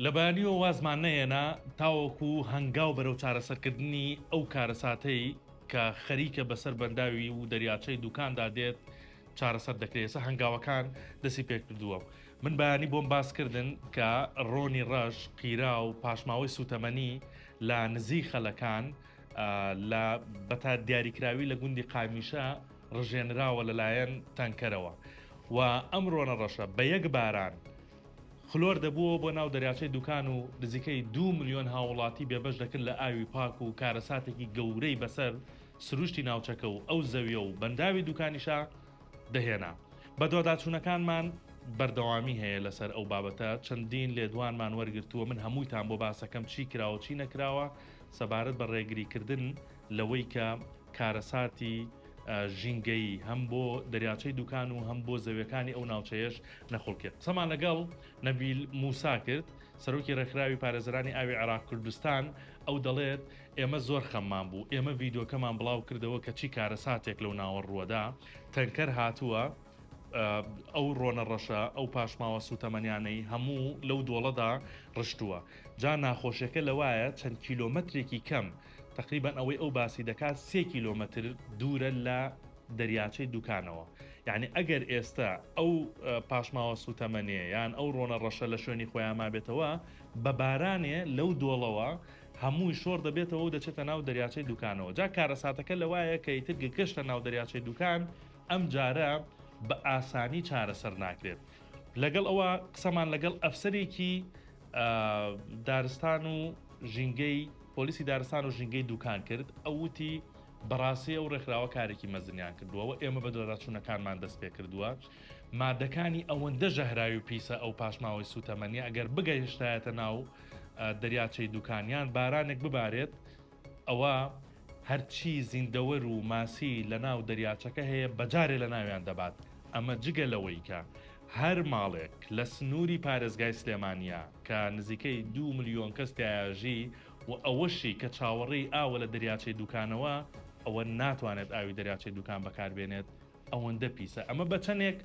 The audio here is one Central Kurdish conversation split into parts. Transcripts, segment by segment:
لە بەیانیەوە وازمان نەهێنا تاوەکو هەنگاو بەرەو چارەسەرکردنی ئەو کارەساتەی کە خەریکە بەسەر بەنداوی و دەریاچەی دوکاندا دێت چارەسەر دەکرێت ئێستا هەنگاوەکان دەستی پێکردووە من بەیانی بۆم باس کردن کە ڕۆنی ڕەش قیرا و پاشماوەی سوتەمەنی لە نزیک خەلەکان لە بەتا دیاریکراوی لە گوندی قامیشە ڕژێنراوە لەلایەن تەنکەرەوە و ئەم ڕۆنە ڕەشە بە یەک باران خلۆر دەبووەوە بۆ ناو دەریاچەی دوکان و نزیکەی دوو ملیۆن هاووڵاتی بێبەش دەکرد لە ئاوی پاک و کارەساتێکی گەورەی بەسەر سروشتی ناوچەکە و ئەو زەویە و بەنداوی دوکانیشا دەهێنا. بەدواداچوونەکانمان بەردەوامی هەیە لەسەر ئەو بابەتە، چەندین لێدوانمان وەرگرتووە، من هەموویتان بۆ باسەکەم چی کراوە چی نەکراوە سەبارەت بە ڕێگریکردن لەوەی کە کارەساتی ژینگەیی هەم بۆ دەریاچەی دوکان و هەم بۆ زەویەکانی ئەو ناوچەیەش نەخوڵکێت. قسەمان لەگەڵ نەبیل موسا کرد، سەرۆکی ڕێکخراوی پارێزەرانی ئاوی عێراق کوردستان، ئەو دەڵێت، ئێمە زۆر خەممان بوو، ئێمە ڤیدیۆکەمان بڵاو کردەوە کە چی کارەساتێک لەو ناوە ڕووەدا، تەنکەر هاتووە ئەو ڕۆنە ڕەشە، ئەو پاشماوە سووتەمەنیانەی هەموو لەو دۆڵەدا ڕشتووە. جا ناخۆشیەکە لەوایە چەند کیلۆمەترێکی کەم، تەقریبەن ئەوەی ئەو باسی دەکات سێ کیلۆمەتر دوورە لە دەریاچەی دوکانەوە. یانی ئەگەر ئێستا ئەو پاشماوە سووتەمەنیە یان ئەو ڕۆنە ڕەشە لە شوێنی خۆیان مابێتەوە، بە بارانێ لەو دۆڵەوە هەمووی شۆڕ دەبێتەوە و دەچێتە ناو دەریاچەی دوکانەوە. جا کارەساتەکە لەوایە کە ئیتر گەشتە ناو دەریاچەی دوکان، ئەم جارە بە ئاسانی چارەسەر ناکرێت. لەگەڵ ئەوە قسەمان لەگەڵ ئەفسەرێکی دارستان و ژینگەی پۆلیسی دارستان و ژینگەی دوکان کرد، ئەو وتی بەڕاستی ئەو ڕێکخراوە کارێکی مەزنیان کردووە و ئێمە بەدواداچوونەکانمان دەست پێ کردووە. مادەکانی ئەوەندە ژەهراوی و پیسە ئەو پاشماوەی سووتەمەنیە ئەگەر بگەیشتایەتە ناو دەریاچەی دوکان یان بارانێک ببارێت ئەوە هەرچی زیندەوەر و ماسی لەناو دەریاچەکە هەیە بەجارێ لەناویان دەبات، ئەمە جگە لەوەی کە هەر ماڵێک لە سنووری پارێزگای سلێمانییە کە نزیکەی دوو ملیۆن کەس تیایا ژی و ئەوەشی کە چاوەڕێی ئاوە لە دەریاچەی دوکانەوە ئەوە ناتوانێت ئاوی دەریاچەی دوکان بەکاربێنێت ئەوەندە پیسە ئەمە بە چەندێک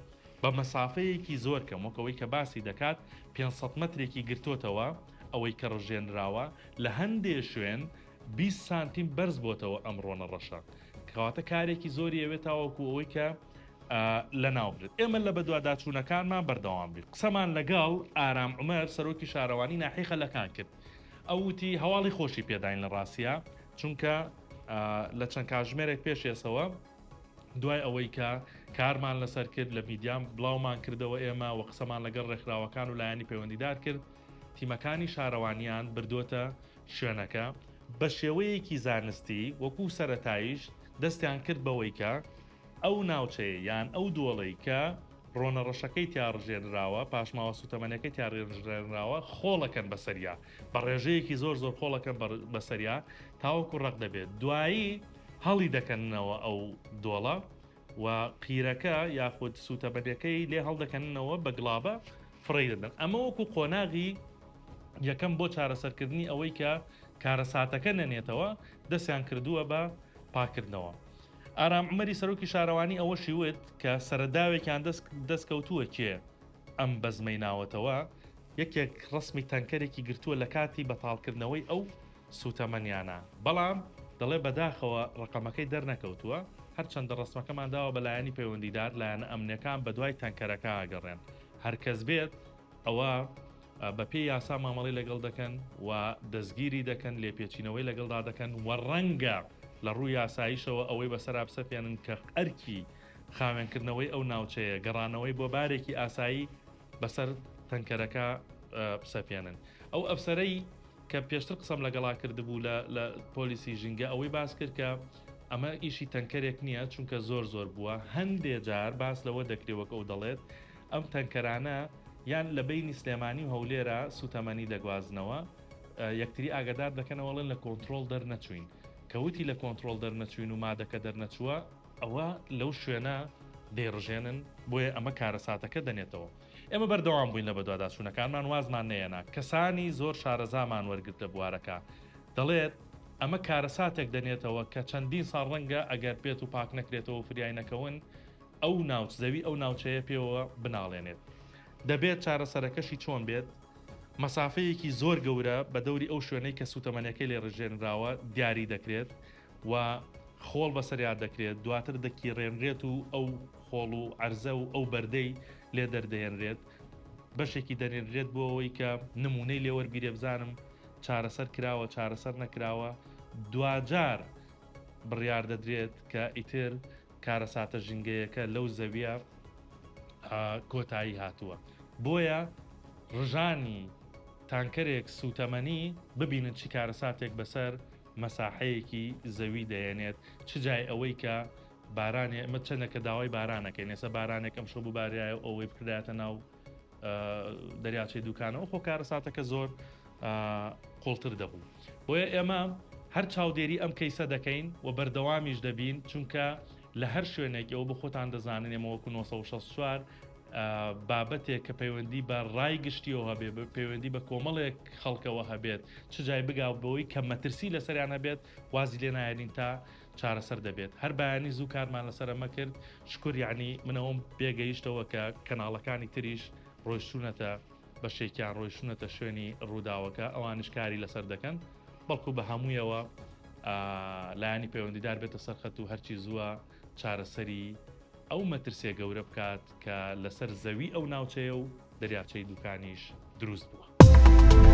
بە مەسافەیەکی زۆر کەم وەک ئەوەی کە باسی دەکات 500 مەترێکی گرتۆتەوە ئەوەی کە ڕژێنراوە لە هەندێ شوێن 20 سانتیم بەرز بۆتەوە ئەم ڕۆنە ڕەشە کەواتە کارێکی زۆری ئەوێت تاوەکو ئەوەی کە لەناو برێت ئێمە لە بەدواداچوونەکانمان بەردەوام بین قسەمان لەگەڵ ئارام عومەر سەرۆکی شارەوانی ناحیەی خەلەکان کرد ئەو وتی هەواڵی خۆشی پێداین لە ڕاستە چونکە لە چەند کاژمێرێک پێش ئێسەوە دوای ئەوەی کە کارمان لەسەر کرد لە میدیام بڵاومان کردەوە ئێمە و قسەمان لەگەڵ ڕێکخراوەکان و لایەنی پەیوەندیدار کرد تیمەکانی شارەوانیان بردووەتە شوێنەکە بە شێوەیەکی زانستی وەکو سەرەتایش دەستیان کرد بەوەی کە ئەو ناوچەیە یان ئەو دۆڵەی کە ڕۆنە ڕەشەکەی تیا ڕژێنراوە پاشماوە سوتەمەنەکەی تیا ڕێژێنراوە خۆڵەکەن بەسەریا بە ڕێژەیەکی زۆر زۆر خۆڵەکەن بەسەریا تاوەکو ڕەق دەبێت دوایی هەڵی دەکەننەوە ئەو دۆڵە و قیرەکە یاخود سوتەمەنیەکەی لێ هەڵدەکەننەوە بە گڵابە فڕێی دەدەن ئەمە وەکو قۆناغی یەکەم بۆ چارەسەرکردنی ئەوەی کە کارەساتەکە نەنێتەوە دەستیان کردووە بە پاکردنەوە. ئارام عومەری سەرۆکی شارەوانی ئەوەشی وت کە سەرەداوێکیان دەستکەوتووە کێ ئەم بەزمەی ناوەتەوە یەکێک ڕەسمی تەنکەرێکی گرتووە لە کاتی بەتاڵکردنەوەی ئەو سووتەمەنیانە، بەڵام دەڵێ بەداخەوە ڕەقەمەکەی دەرنەکەوتووە، هەرچەندە ڕەسمەکەمان داوە بە لایەنی پەیوەندیدار، لایەنە ئەمنیەکان بەدوای تەنکەرەکە ئەگەڕێن، هەرکەس بێت ئەوە بەپێی یاسا مامەڵەی لەگەڵ دەکەن و دەستگیری دەکەن، لێپێچینەوەی لەگەڵدا دەکەن و ڕەنگە لە ڕووی یاساییشەوە ئەوەی بەسەرا بسەپێنن کە ئەرکی خاوێنکردنەوەی ئەو ناوچەیە، گەڕانەوەی بۆ بارێکی ئاسایی بەسەر تەنکەرەکە بسەپێنن. ئەو ئەفسەرەی کە پێشتر قسەم لەگەڵا کردبوو لە لە پۆلیسی ژینگە ئەوەی باس کرد کە ئەمە ئیشی تەنکەرێک نییە چونکە زۆر زۆر بووە هەندێ جار باس لەوە دەکرێ وەک ئەو دەڵێت ئەم تەنکەرانە یان لە بینی سلێمانی و هەولێرە سوتەمەنی دەگوازنەوە یەکتری ئاگادار دەکەنەوە ڵێن لە کۆنتترۆل دەرنەچوین کەوتی لە کۆنتترۆل دەرنەچوین و مادەکە دەرنەچووە ئەوە لەو شوێنە دەیڕژێنن بۆیە ئەمە کارەساتەکە دەنێتەوە. ئێمە بەردەوام بووین لە بەدواداچوونەکانمان وازمان نەیەنا، کەسانی زۆر شارەزامان وەرگرت لە بوارەکە، دەڵێت، ئەمە کارەساتێک دەنێتەوە کە چەندین ساڵ ڕەنگە ئەگەر بێت و پاک نەکرێتەوە و فریای نەکەون ئەو ناوچ زەوی ئەو ناوچەیە پێوە بناڵێنێت. دەبێت چارەسەرەکەشی چۆن بێت؟ مەسافەیەکی زۆر گەورە بە دەوری ئەو شوێنەی کە سووتەمەنیەکەی لێ ڕژێنراوە دیاری دەکرێت و خۆڵ بەسەریا دەکرێت، دواتر دەکیڕێنرێت و ئەو خۆڵ و عەرزە و ئەو بەردەی لێ دەردەهێنرێت، بەشێکی دەنێنرێت بۆ ئەوەی کە نموونەی لێ وەرگیرێ بزانم چارەسەر کراوە چارەسەر نەکراوە، دواجار بڕیار دەدرێت کە ئیتر کارەساتە ژینگەیەکە لەو زەویە کۆتایی هاتووە. بۆیە ڕژانی تانکەرێک سووتەمەنی ببینن چی کارەساتێک بەسەر مەساحەیەکی زەوی دەیەنێت چ جای ئەوەی کە بارانێ ئەمە چەندە کە داوای بارانەکەین ئێستا بارانێک ئەم شەو بباریایە و ئەوەی بکردایەتە ناو دەریاچەی دوکانەوە خۆ کارەساتەکە زۆر قوڵتر دەبوو بۆیە ئێمە هەر چاودێری ئەم کەیسە دەکەین و بەردەوامیش دەبین چونکە لە هەر شوێنێک ئەوە بە خۆتان دەزانن ئێمە وەکو 964 بابەتێک کە پەیوەندی بە ڕای گشتیەوە هەبێ پەیوەندی بە کۆمەڵێک خەڵکەوە هەبێت چ جای بگا بەوەی کە مەترسی لەسەریان هەبێت وازی لێ نایەنین تا چارەسەر دەبێت هەر بەیانی زوو کارمان لەسەر ئەمە کرد شکر یعنی منەوەم پێگەیشتەوە کە کەناڵەکانی تریش ڕۆیشتونەتە بەشێکیان ڕۆیشتونەتە شوێنی ڕووداوەکە ئەوانش کاری لەسەر دەکەن بەڵکو بە هەموویەوە لایەنی پەیوەندیدار بێتە سەرخەت و هەرچی زووە چارەسەری ئەو مەترسیە گەورە بکات کە لەسەر زەوی ئەو ناوچەیە و دەریاچەی دوکانیش دروست بووە.